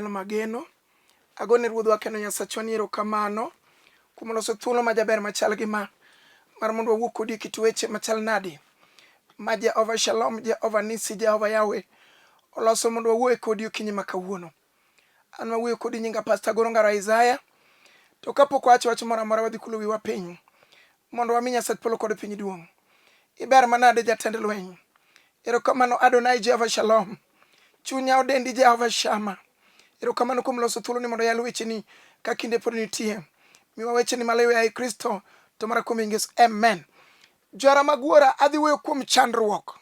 Dala Mageno. Agone Ruodhwa kendo Nyasachwa ni erokamano kuom loso thuolo majaber machal gi ma mar mondo wawuo kodi e kit weche machal nadi ma Jehova Shalom, Jehova Nisi, Jehova Yahweh oloso mondo wawuoye kodi okinyi ma kawuono. An mawuoyo kodi nyinga Pastor Goro Ngaro Isaiah. To kapok wawacho wach moro amora wadhi kulo wiwa piny mondo wami Nyasach polo kod piny duong'. Iber manade jatend lweny. Erokamano Adonai Jehova Shalom. Chunya odendi Jehova Shama. Erokamano kuom loso thuoloni mondo yal wecheni ka kinde pod nitie. Miwa wecheni maliw yaye Kristo to mara kuom nying Yesu. Amen. Johera mag Wuora, adhi wuoyo kuom chandruok.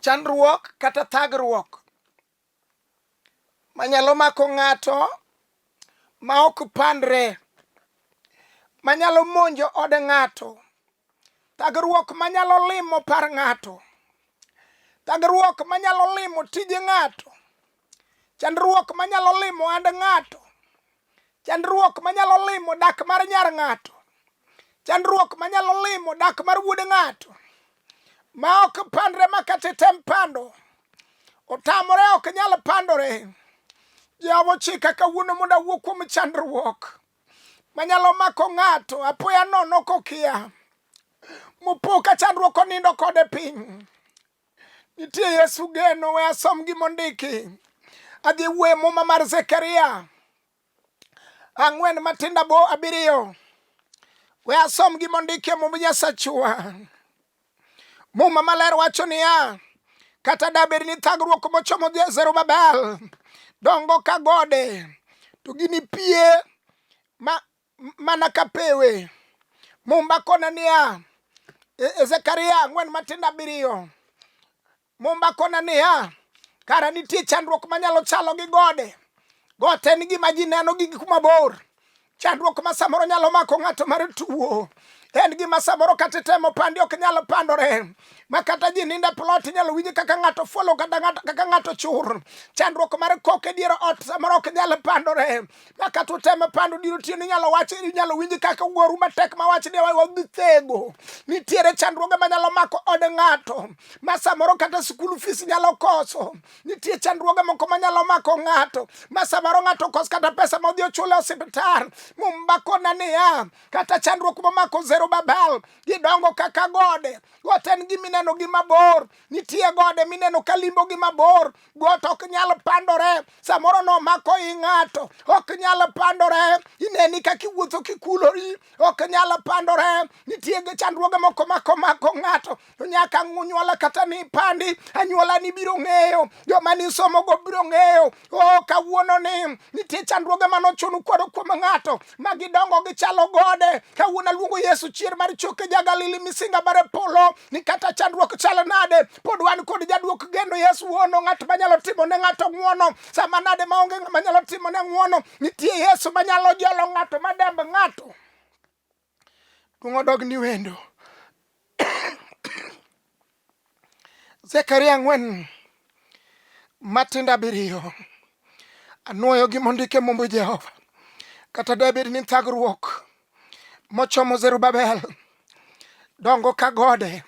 Chandruok kata thagruok manyalo mako ng'ato ma ok pandre, manyalo monjo od ng'ato, thagruok manyalo limo par ng'ato, thagruok manyalo limo tije ng'ato, chandruok manyalo limo and ng'ato, chandruok manyalo limo dak mar nyar ng'ato, chandruok manyalo limo dak mar wuod ng'ato, ma ok pandre ma kata item pando otamore ok nyal pandore. Jehova ochika kawuono mondo awuo kuom chandruok manyalo mako ng'ato apoya nono kokia, mopo ka chandruok onindo kode piny. Nitie Yesu geno, we asom gimondiki. Adhi wuoyo e muma mar Zekaria ang'wen matindo abo abiriyo. We asom gimondiki e mumb Nyasachwa. Muma maler wacho niya, kata dabed ni thagruok mochomo Zerubabel dongo ka gode, to ginipie ma mana ka pewe. Mumba kona niya, e, e Zekaria ang'wen matindo abiriyo. Mumba kona niya, kara nitie chandruok manyalo chalo gi gode. Got en gima ji neno gi kuma bor. Chandruok ma samoro nyalo mako ng'ato mar tuo en gima samoro kata itemo pandi ok nyal pandore ma kata ji nindo e plot inyalo winj kaka ng'ato fuolo kata kaka ng'ato chur. Chandruok mar kok e dier ot samoro ok nyal pandore ma kata utemo pando dier otieno inyalo wach inyalo winj kaka ugoru matek ma wach ni wadhi thego. Nitiere chandruoge manyalo mako od ng'ato ma samoro kata school fees nyalo koso. Nitie chandruoge moko manyalo mako ng'ato ma samoro ng'ato okos kata pesa ma odhi ochule osiptal. Mumba kona niya, kata chandruok momako Zerubabel gidongo kaka gode. Got en gima ineno gi mabor. Nitie gode mineno ka limbo gi mabor. Got ok nyal pandore. Samoro nomako i ng'ato, ok nyal pandore. Ineni kaka iwuotho kikulori, ok nyal pandore. Nitie chandruoge moko mako mako ng'ato, to nyaka anyuola kata ni pandi, anyuola ni biro ng'eyo, joma nisomogo biro ng'eyo. O kawuono ni nitie chandruoge mane ochuno koro kuom ng'ato ma gidongo gichalo gode. Kawuono aluongo Yesu chier mar choke ja Galili misinga mar polo ni kata chandruok chal nade, pod wan kod jaduok geno Yesu wuono, ng'at manyalo timo ne ng'ato ng'wono. Sama nade maonge ng'ama nyalo timo ne ng'wono, nitie Yesu manyalo jolo ng'ato mademb ng'ato. Duong' odog ni wendo. Zekaria ang'wen matindo abiriyo. Anwoyo gima ondik e Mumb Jehova. Kata dabed ni thagruok mochomo Zerubabel dongo ka gode,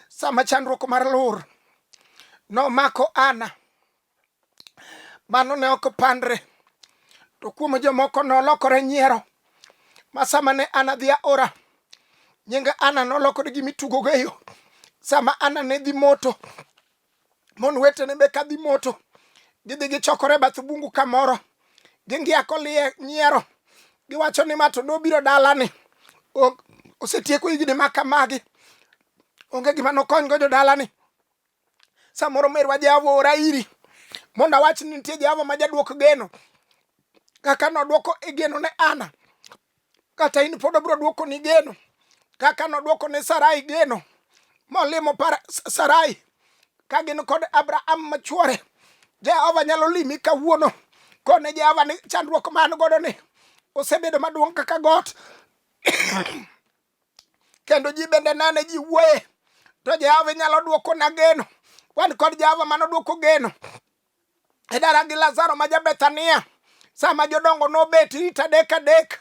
sama chandruok mar lur nomako Ana, mano ne ok pandre, to kuom jomoko nolokore nyiero ma sama ne Ana dhi aora, nying Ana nolokore gima itugogo e yo. Sama Ana ne dhi moto, mon wetene be kadhi moto, gidhi gichokore e bath bungu kamoro, gingiako lie nyiero, giwacho ni ma to nobiro dalani, osetieko higni ma kamagi, onge gima nokonygo jodalani. Samoro merwa Jehova oora iri mondo awach ni nitie Jehova ma jaduok geno kaka nodwoko e geno ne Ana, kata in pod obiro dwoko ni geno kaka nodwoko ne Sarai geno molimo par Sarai ka gin kod Abraham machuore. Jehova nyalo limi kawuono kone Jehova ni chandruok ma an godo ni osebedo maduong' kaka got kendo ji bende nene ji wuoye to Jehova nyalo dwoko na geno. Wan kod Jehova mano dwoko geno e dala gi Lazaro ma ja-Bethania sama jodongo nobet rit adek adek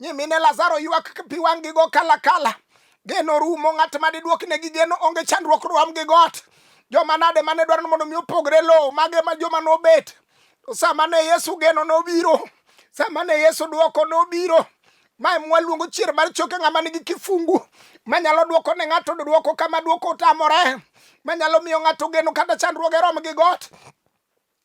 nyimine Lazaro ywak pi wang'gi go kala kala geno rumo ng'at ma diduoknegi geno onge chandruok rom gi got joma nade mane dwaro ni mondo mi opogre lowo mage ma joma nobet To sama ne Yesu geno nobiro, sama ne Yesu dwoko nobiro. Mae mwaluongo chier mar choke ng'ama nigi kifungu manyalo dwoko ne ng'ato dwoko kama dwoko otamore, manyalo miyo ng'ato geno kata chandruoge rom gi got.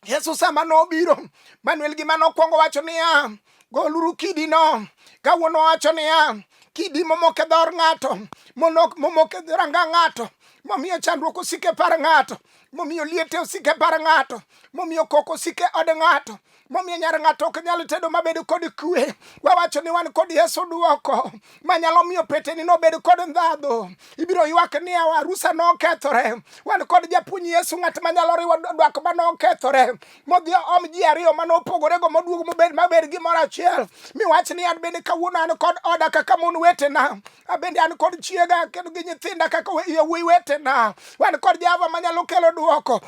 Yesu sama nobiro, Manuel gima nokwongo wacho niya, goluru kidino. Kawuono wacho niya, kidi momoko e dhor ng'ato, momoko e ranga ng'ato, momiyo chandruok osiko e par ng'ato, momiyo liete osiko e par ng'ato, momiyo koko osiko e od ng'ato, momiyo nyar ng'ato ok nyal tedo mabed kod kwe. Wawacho ni wan kod Yesu duoko manyalo miyo peteni nobed kod ndhadhu. Ibiro ywak ni arusa nokethore. Wan kod japuonj Yesu ng'at manyalo riwo dwak manokethore modhi om ji ariyo manopogorego moduog mobed mabed gimoro achiel miwach ni an bende kawuono an kod oda kaka mon wetena abende an kod chiega kendo gi nyithinda kaka yawuoyi wetena. Wan kod Jehova manyalo kelo duoko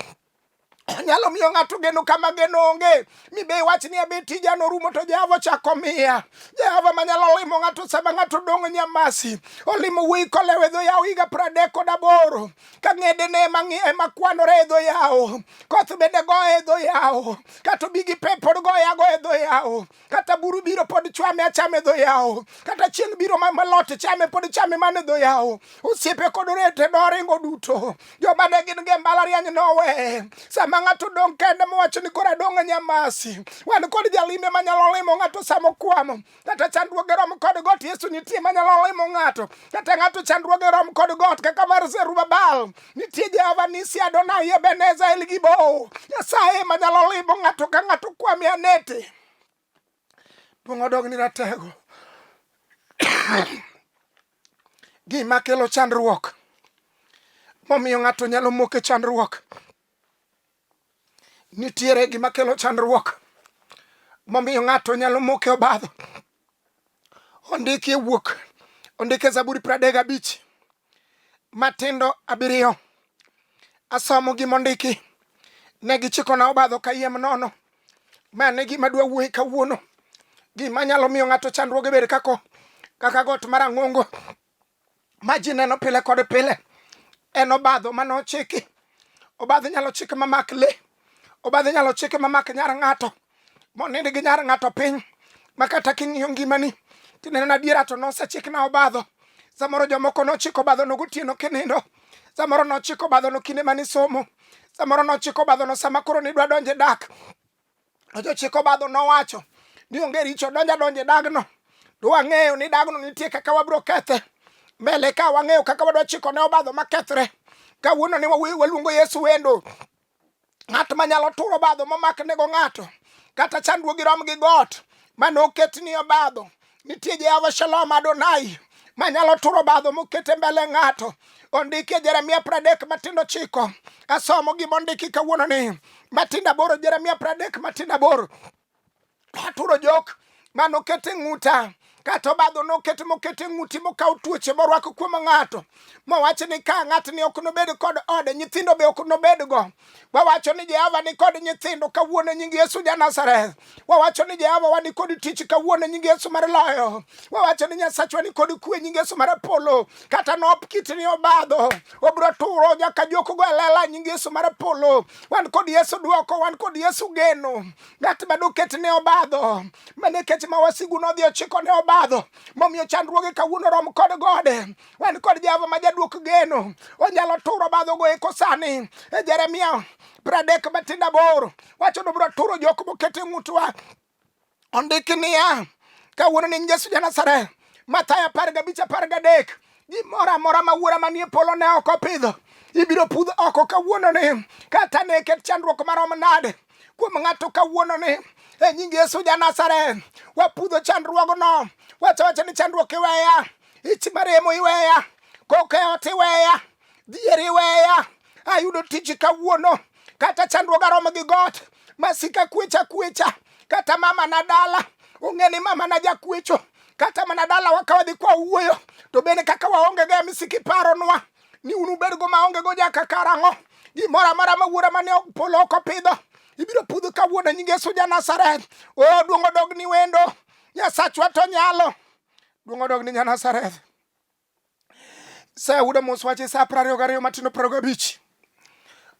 nyalo miyo ng'ato geno kama geno onge mi be iwach ni abe tija norumo to Jehova ochako miya. Jehova manyalo limo ng'ato sama ng'ato dong' nyamasi olimo wuoyi kolewo e dho yawo higa 38 ka ng'edene ema kwanore e dho yawo koth bende goye e dho yawo kata obi gi pe pod goye agoya e dho yawo kata buru biro pod chwame achame e dho yawo kata chieng' biro ma malot chame pod chame mana e dho yawo osiepe kod orete noringo duto joma ne gin go e mbalariany nowe sama ng'ato dong' kende mowacho ni koro adong' e nyamasi wan kod jalime manyalo limo ng'ato sama okwamo kata chandruoge rom kod got Yesu nitie manyalo limo ng'ato kata ng'ato chandruoge rom kod got kaka mar Zerubabel nitie Jehova Nisi Adonai Ebeneza El Gibo Nyasaye manyalo limo ng'ato ka ng'ato kwame anete duong' odog ni ratego gima kelo chandruok momiyo ng'ato nyalo moko e chandruok nitiere gima kelo chandruok momiyo ng'ato nyalo moko e obadho ondiki e wuok ondiki e Zaburi 35 matindo abiriyo asomo gima ondiki ne gichikona obadho kayiem nono ma ne gima dwa wuoye kawuono gima nyalo miyo ng'ato chandruoge bed kako kaka got marang'ongo ma ji neno pile kod pile en obadho mane ochiki. Obadho inyalo chik mamak le, obadho inyalo chik mamak nyar ng'ato monind gi nyar ng'ato piny ma kata king'iyo ngimani tineno ni adiera to nosechikna obadho. Samoro jomoko nochiko obadhono gotieno kinindo, samoro nochiko obadhono kinde mane isomo, samoro nochiko obadhono sama koro nidwa donjo e dak. To jochik obadho nowacho ni onge richo donja donja e dagno. To wang'eyo ni dagno nitie kaka wabiro kethe. Mbele ka wang'eyo kaka wadwa chiko ne obadho makethre. Kawuono ni waluongo Yesu wendo. Ng'at manyalo turo obadho momak nego ng'ato. Kata chandruogi rom gi got mane oket ni obadho. Nitie Jehova Shalom Adonai manyalo turo obadho mokete mbele ng'ato. Ondiki e Jeremia 30 matindo 9. Asomo gima ondiki kawuono ni matindo 8, Jeremia 30 matindo 8. Aturo jok manoket e ng'uta kata obadho noket moket e ng'uti mokaw tuoche morwako kuom ng'ato mowach ni ka ng'atni ok nobed kod ode nyithindo be ok nobedgo. Wawacho ni Jehova ni kod nyithindo kawuono e nying Yesu ja Nazareth. Wawacho ni Jehova wan kod tich kawuono e nying Yesu mar loyo. Wawacho ni Nyasachwa ni kod kwe e nying Yesu mar polo. Kata nop kit ni obadho, obiro turo nyaka jokgo e lela e nying Yesu mar polo. Wan kod Yesu dwoko, wan kod Yesu geno. Ng'at ma doket ne obadho, mane kech ma wasigu nodhi ochiko ne obadho, momiyo chandruoge kawuono rom kod gode. Wan kod Jehova ma jaduok geno, onyalo turo obadhogo eko sani. E Jeremia 30 matindo 8 wacho ni obiro turo jok moket e ng'utwa. Ondiki niya, kawuono ni Yesu ja Nazareth, Mathayo 15 13, gimoro amora ma wuora manie polo ne ok opidho ibiro pudh oko kawuono ni, kata ne ket chandruok marom nade kuom ng'ato kawuono ni e nying Yesu ja Nazareth wapudho chandruogno. Wacho wacho ni chandruok iweya, ich maremo iweya, koko e ot iweya, dhier iweya, ayudo tich kawuono, kata chandruok aromo gi got, masika kwecha kwecha, kata mama na dala ong'e ni mama na jakwecho, kata mana dalawa ka wadhi kwa wuoyo to bende kaka waonge go e misiki paronwa ni un ubedgo maonge go nyaka karang'o? Gimoro amora ma wuora mane polo ok opidho ibiro pudho kawuono e nying Yesu ja Nazareth. O duong' odog ni wendo, Nyasachwa to nyalo. Duong' odog ni nya Nazareth. Sauda mos wache sa 22 matindo 25.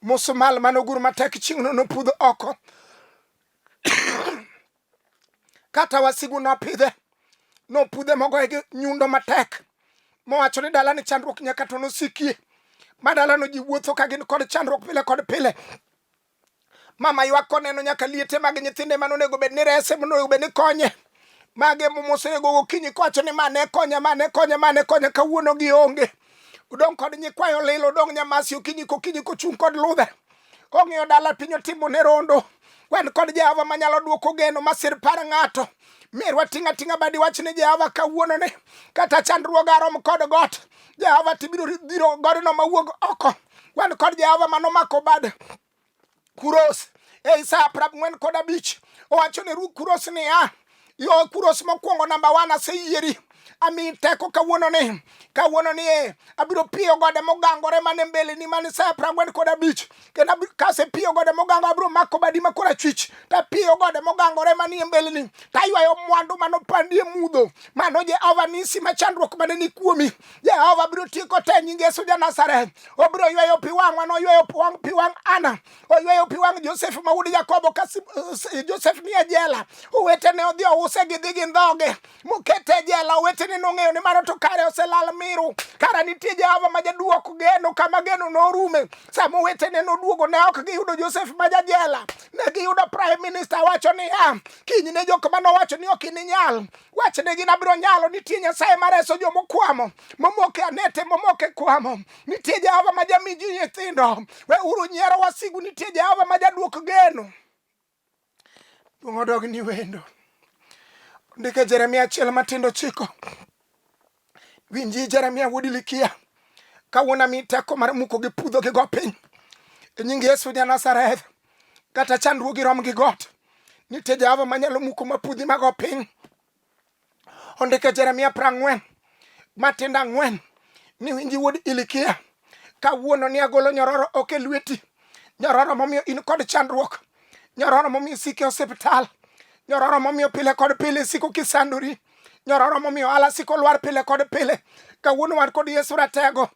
Musmal mane ogur matek chieng'no nopudh oko. Kata wasigu nopidhe, nopudhe mogoye gi nyundo matek, mowacho ni dalani chandruok nyaka to nosikie. Ma dalano ji wuotho ka gin kod chandruok pile kod pile. Mama ywak koneno nyaka liete mag nyithinde mane onego bed ni rese, monego bed ni konye. Mage momosenego gokinyi kowacho ni ma ne konya, ma ne konya, ma ne konya, kawuono gionge. Odong' kod nyikwayo lilo, odong' nyamasi okinyi kokinyi kochung' kod ludhe. Ong'iyo dala piny otimo ne rondo. Wan kod Jehova manyalo duoko geno masir par ng'ato. Merwa ting'a ting'a badi wach ni Jehova kawuono ni kata chandruoga rom kod got. Jehova tibiro dhiro godno mawuog oko. Wan kod Jehova manomako bad Kuros e Isaya 45 owacho ne ruodh Kuros niya, yo Kuros mokwongo namba 1 aseyieri amiyi teko kawuono ni kawuono ni e abiro piyo gode mogangore mane mbeleni mane Isaya 45 kendo kasepiyo gode mogango abiro mako badi ma korachwich tapiyo gode mogangore manie mbeleni taywayo mwandu manopandi e mudho mano Jehova nisi ma chandruok mane ni kuomi Jehova biro tieko te nying Yesu ja Nazareth. Obiro yweyo pi wang'wa, noyweyo pi wang' Ana, oyweyo pi wang' Josef ma wuod Jakobo ka Josef nie jela. Owetene odhi ouse gidhi gindhoge mokete e jela. Owetene nong'eyo ni mano to kare oselal miru. Kara nitie Jehova ma jaduok geno kama geno norume. Sama owetene noduogo ne ok giyudo Josef ma jajela, ne giyudo prime minister wacho niya, kinyne jok manowacho ni ok ininyal Wachnegi ni abiro nyalo. Nitie Nyasaye ma reso jomokwamo, momoke anete, momoke kwamo. Nitie Jehova ma jami ji nyithindo. Weuru nyiero wasigu. Nitie Jehova ma jaduok geno. Duong' odog ni wendo. Ndike Jeremia achiel matindo chiko. Winji Jeremia wuod Ilikia, kawuono amiyi teko mar muko gi pudho gi go piny. E nying Yesu ja Nazareth, kata chandruogi rom gi got, nitie Jehova manyalo muko mapudhi mago piny. Ondike Jeremia 40 matindo ang'wen ni winji wuod Ilikia, kawuono ni agolo nyororo ok e lweti, nyororo momiyo in kod chandruok, nyororo momiyo isiko e osiptal, nyororo momiyo pile kod pile isiko kisandori, nyororo momiyo ohala siko lwar pile kod pile. Kawuono wan kod Yesu Ratego,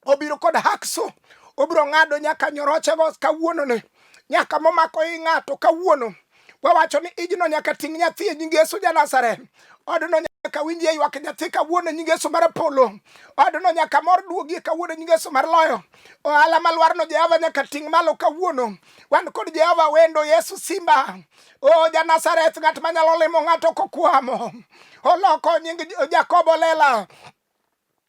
obiro kod hakso, obiro ng'ado nyaka nyorochego kawuono ni, nyaka momako i ng'ato kawuono. Wawacho ni ijno nyaka ting' nyathi e nying Yesu ja Nazareth. Odno nyaka winjie ywak nyathi kawuono e nying Yesu mar polo. Odno nyaka mor duogie kawuono e nying Yesu mar loyo. Ohala malwarno Jehova nyaka ting' malo kawuono. Wan kod Jehova wendo Yesu Simba. O ja Nazareth, ng'at manyalo limo ng'ato kokwamo. Oloko nying Jakobo lela.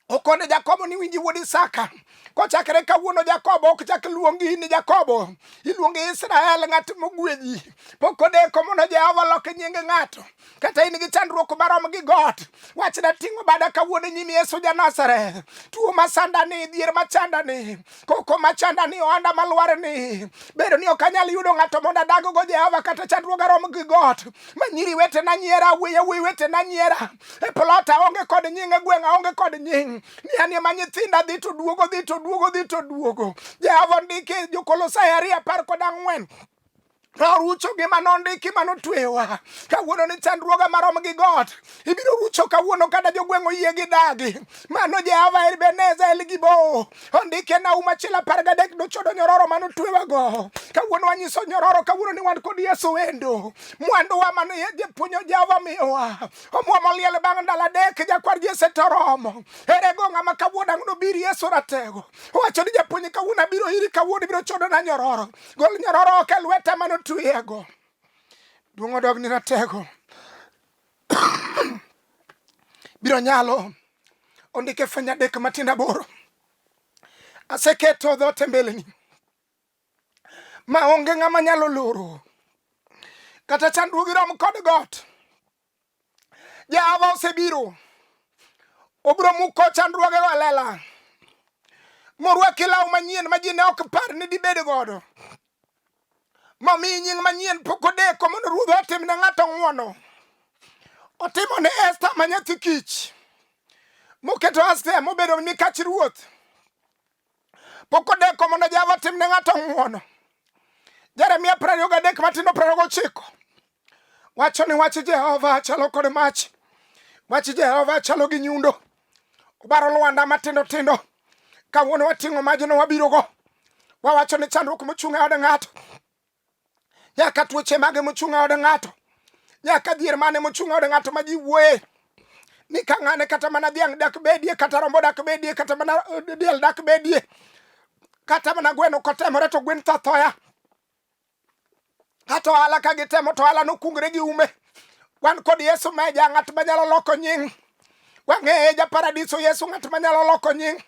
Okone Jakobo ni winji wuod Isaka. Kochakre kawuono Jakobo ok chak luongi ni Jakobo, iluongi Israel, ng'at mogwedhi. Pok odeko mondo Jehova lok nying ng'ato. Kata in gi chandruok marom gi got, wachna ting'o bada kawuono e nyim Yesu ja Nazareth. Tuo masanda ni, dhier machanda ni, koko machanda ni, ohanda malwar ni, bedo ni ok anyal yudo ng'ato mondo adag go Jehova, kata chandruoga rom gi got. Ma nyiri wetena nyiera, wuoyi wuoyi wetena nyiera. E plot aonge kod nying, e gweng' aonge kod nying. Ni an ema nyithinda dhi to duogo, dhi to duogo, dhi to duogo. Jehova ondiki Jokolosai 2:14. Norucho gima nondiki manotweyowa. Kawuono ni chandruoga marom gi got. Ibiro rucho kawuono kata jogweng' oyie gi dagi. Mano Jehova Ebeneza El Gibo. Ondike Nahum achiel 13 nochodo nyororo manotwewago. Kawuono wanyiso nyororo, kawuono ni wan kod Yesu wendo. Mwanduwa mane japuonjo Jehova miyowa. Omwom oliel bang' ndalo adek jakwar Jesse to oromo. Ere go ng'ama kawuono ang' nobir Yesu ratego. Owacho ni japuonj kawuono abiro iri kawuono ibiro chodona nyororo. Gol nyororo oko e lweta manotweyego. Duong' odog ni ratego. Biro nyalo. Ondike fweny adek matindo aboro. Aseketo dhoot e mbeleni ma onge ng'ama nyalo loro. Kata chandruogi rom kod got. Jehova osebiro. Obiro muko chandruogego e lela. Morwaki law manyien ma ji ne ok par ni dibed godo. Momiyi nying manyien pok odeko mondo ruodh otim ne ng'ato ng'wono. Otimo ne Esta ma nyathi kich. Moketo Esta mobedo mikach ruoth. Pok odeko mondo Jehova otim ne ng'ato ng'wono. Jeremia 23 matindo 29 wacho ni wach Jehova chalo kod mach, wach Jehova chalo gi nyundo, obaro lwanda matindo tindo. Kawuono wating'o majno wabirogo, wawacho ni chandruok mochung' e od ng'ato, nyaka tuoche mage mochung' e od ng'ato, Nyaka dhier mane mochung' e od ng'ato ma ji wuoye ni ka ng'ane kata mana dhiang' dak bedie, kata rombo dak bedie, kata mana diel dak bedie, kata mana gweno kotemore to gwen tho athoya. Kata ohala ka gitemo to ohala nokungre gi ume. Wan kod Yesu meja ng'at manyalo loko nying. Wang'eye ja paradiso Yesu ng'at manyalo loko nying.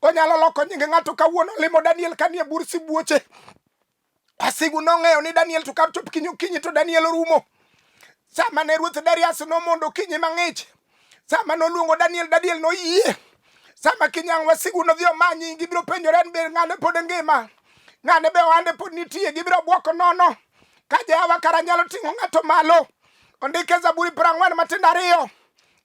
Onyalo loko nying ng'ato kawuono limo Daniel kanie bur sibuoche. Wasigu nong'eyo ni Daniel to kar chop kiny okinyi to Daniel orumo. Sama ne ruoth Darius nomondo okinyi mang'ich, sama noluongo Daniel, Daniel noyie. Sama kinyang' wasigu nodhi omanyi, gibiro penjore ni be ng'ane pod ngima, ng'ane be ohande pod nitie, gibiro bwoko nono. Ka Jehova kara nyalo ting'o ng'ato malo. Ondike Zaburi 42.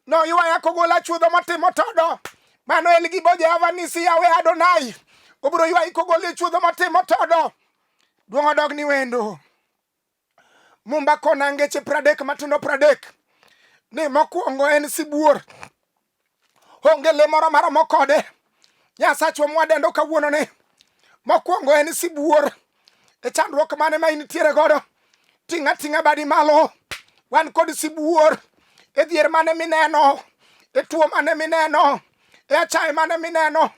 Noywaya kogola chuodho motimo todo. Mano en gibo Jehova nisi Yahweh Adonai. Obiro ywayi kogoli e chuodho motimo todo. Duong' odog ni wendo. Mumba kona ngeche 30 matindo 30. Ni mokwongo en sibuor. Onge le moro maromo kode. Nyasachwa mwadendo kawuono ni. Mokwongo en sibuor. E chandruok mane ma intiere godo? Ting'a ting'a badi malo. Wan kod sibuor. E dhier mane mineno? E tuo mane mineno? E achaye mane mineno?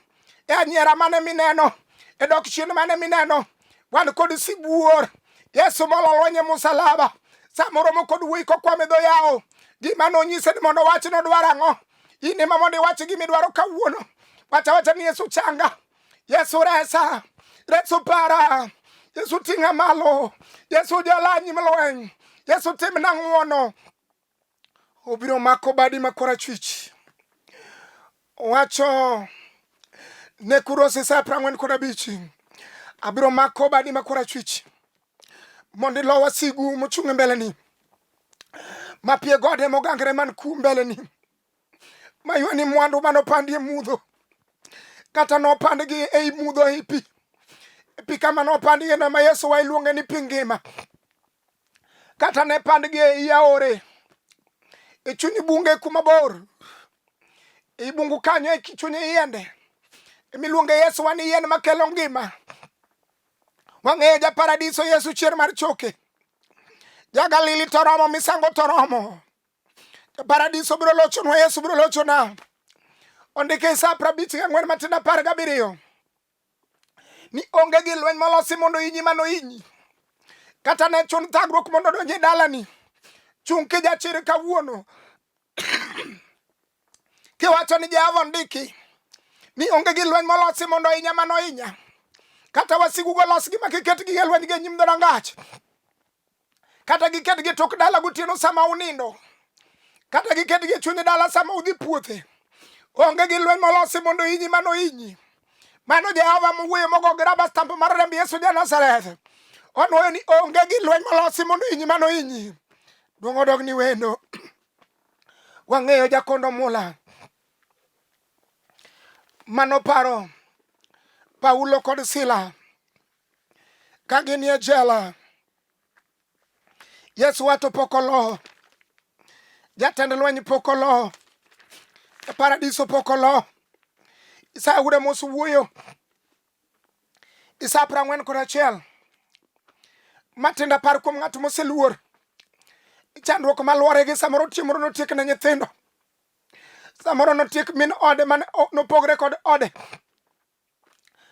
E anyiera mane mineno? E dok chien mane mineno? Wan kod sibuor. Yesu molo lweny e musalaba. Samoro moko kod wuoyi kokwame dho yawo. Gima nonyise ni mondo owach nodwaro ang'o? In ema mondo iwach gima idwaro kawuono. Wach awacha ni Yesu changa. Yesu resa. Yesu para. Yesu ting'a malo. Yesu jala nyim lweny. Yesu timna ng'wono. Obiro mako badi ma korachwich. Owacho ne Kuros sa 45. Abiro mako badi ma korachwich mondo ilo wasigu mochung' e mbeleni, mapie gode mogangre man ku mbeleni, maywa ni mwandu manopandi e mudho, kata nopandgi ei mudho ei pi. Pi kama nopandgi no ma Yesu wa iluonge ni pi ngima. Kata ne pandgi ei aore, e chuny bunge kuma bor, ei bungu kanyo e chuny yiende, emiluonge Yesu wa ni yien makelo ngima. Wang'eyo ja paradiso Yesu chier mar choke. Ja Galili to romo, misango to romo. Ja paradiso biro lochonwa, Yesu biro lochona. Ondike sa 54 matindo 17 ni onge gi lweny molosi mondo inyi mano inyi. Kata ne chun thagruok mondo odonj e dalani. Chung' kijachir kawuono. Kiwacho ni Jehova ondiki ni onge gi lweny molosi mondo inya mano inya. Kata wasigu go los gima kiket gige lweny gi e nyim dhorangach. Kata giket gi tok dala gotieno sama unindo. Kata giket gi e chuny dala sama udhi puothe. Onge gi lweny molosi mondo inyi mano inyi. Mano Jehova mowuoyo mogo gi raba stamp mar remb Yesu ja Nazareth. Onwoyo ni onge gi lweny molosi mondo inyi mano inyi. Duong' odog ni wendo. Wang'eyo jakondo mula. Mano paro Paulo kod Sila ka ginie jela. Yesu wato pok olo. Jatend lweny pok olo. E paradiso pok olo. Isaya wuod Amos wuoyo. Isaya 41. Matindo 10 kuom ng'at moseluor. Chandruok maluore gi samoro chieng' moro notiek ne nyithindo. Samoro notiek min ode mane nopogre kod ode.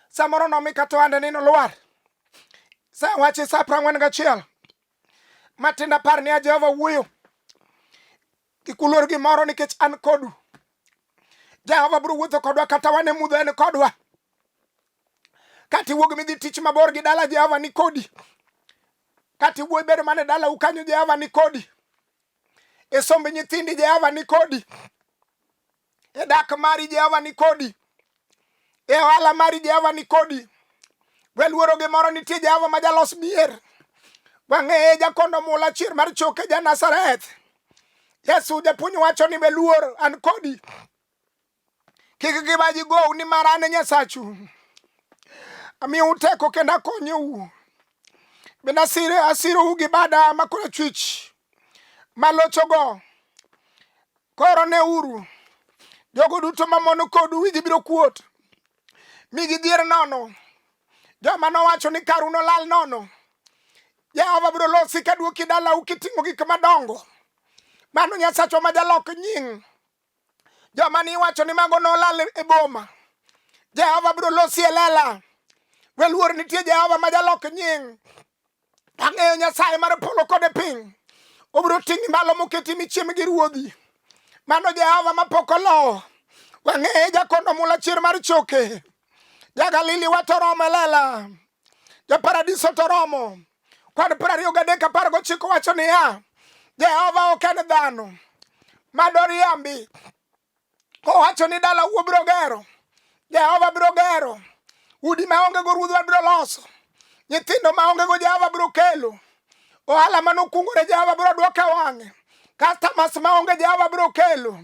Samoro nomi kata ohande ni nolwar. Sa wache sa 41. Matindo 10 ni a Jehova wuoyo. Kik uluor gimoro nikech an kodu. Jehova biro wuotho kodwa kata wan e mudho en kodwa. Kata iwuog midhi tich mabor gi dala Jehova ni kodi. Kata iwuo ibedo mana e dalau kanyo Jehova ni kodi. E somb nyithindi Jehova ni kodi. E dak mari Jehova ni kodi. E ohala mari Jehova ni kodi. We luoro gimoro nitie Jehova ma jalos mier. Wang'eye jakondo mula chier mar choke ja Nazareth. Yesu japuonj wacho ni we luor an kodi. Kik gibaji gou nimar an e Nyasachu. Amiyou teko kendo akonyou. Bende asirou gi bada ma korachwich malochogo. Koro neuru, jogo duto mamono kodu wigi biro kuot, mi gidhier nono. Joma nowacho ni karu nolal nono. Jehova biro losi ka duoki dalau kiting'o gik madongo. Mano Nyasachwa ma jalok nying. Joma ni iwacho ni mago nolal e boma. Jehova biro losi e lela. We luor nitie Jehova ma jalok nying. Ang'eyo Nyasaye mar polo kod e piny. Obiro ting'i malo moketi michiem gi ruodhi. Mano Jehova ma pok olowo. Wang'eye jakondo mula chier mar choke. Jagalili wato romo e lela. Japaradiso to romo. Kwan 23:19 wacho niya, Jehova ok en dhano ma doriambi. Owacho ni dala wuo biro gero, Jehova biro gero. Udi maonge go ruodhwa biro loso. Nyithindo maonge go Jehova biro kelo. Ohala manokungore Jehova biro dwoke wang'e. Customers maonge Jehova biro kelo.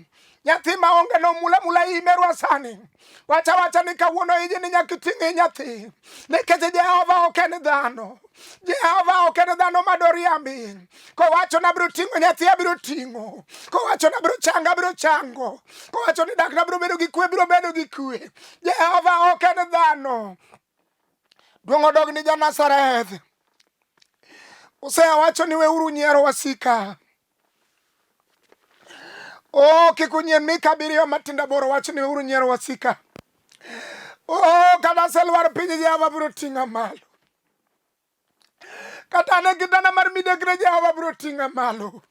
Nyathi maonge no mula mula iyi merwa sani. Wacha wacha ni kawuono iji ni nyaka iting' nyathi. Nikech Jehova ok en dhano. Jehova ok en dhano ma doriambi. Kowacho na abiro ting'o nyathi abiro ting'o. Kowacho na abiro chango abiro chango. Kowacho ni dak na abiro bedo gi kwe abiro bedo gi kwe. Jehova ok en dhano. Duong' odog ni ja-Nazareth. Hosea wacho ni weuru nyiero wasika. Oh, kik unyien Mika abiriyo matindo aboro wacho ni weuru nyiero wasika. Oh, kata aselwar piny Jehova biro ting'a malo. Kata an e kitanda mar midekre Jehova biro ting'a malo.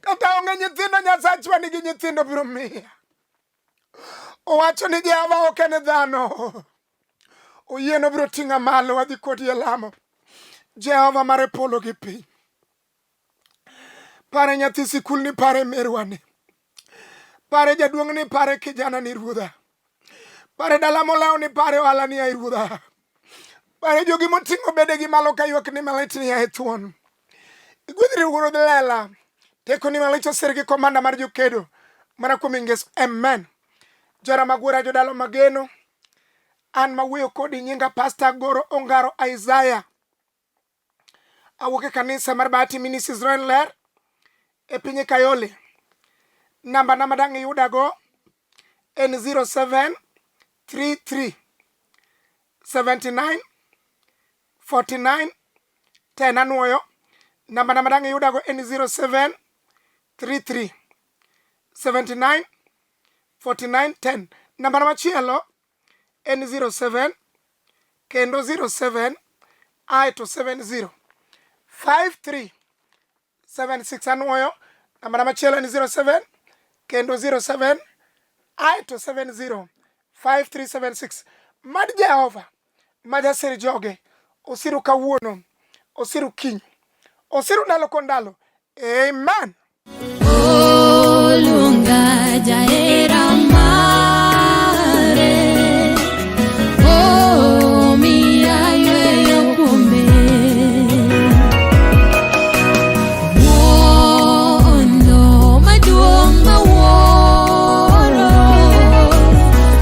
Kata onge nyithindo Nyasachwa nigi nyithindo biro miya. Owacho ni Jehova ok en dhano. Oyieno biro ting'a malo adhi kodi e lamo. Jehova mar polo gi piny. Pare nyathi sikul ni pare merwa ni. Pare jaduong' ni pare kijana ni ruodha. Pare dala molewo ni pare ohala ni ai ruodha. Pare jogi moting'o bedegi malo ka ywak ni malit ni ai thuon. Igwedhri ruodh lela. Tekoni malich osir gi komanda mar jokedo mana kuom ingeso. Amen. Jora magwera jodalo mageno. An mawuoyo kodi nyinga Pastor Goro Ongaro Isaiah. Awuok e kanisa mar Bahati Ministries Israel Ler e piny Kayole. Namba na madang' iyudago en 0733 79 49 10 anuoyo. Namba na madang' iyudago en 0733 79 49 10. Namba na machielo en 07 kendo 07 aeto 70 53 76 anuoyo. Namba na machielo en 07 kendo 07 aeto 70 5376. Mad Jehova ma jasir joge osiru kawuono, osiru kiny, osiru ndalo kod ndalo. Amen.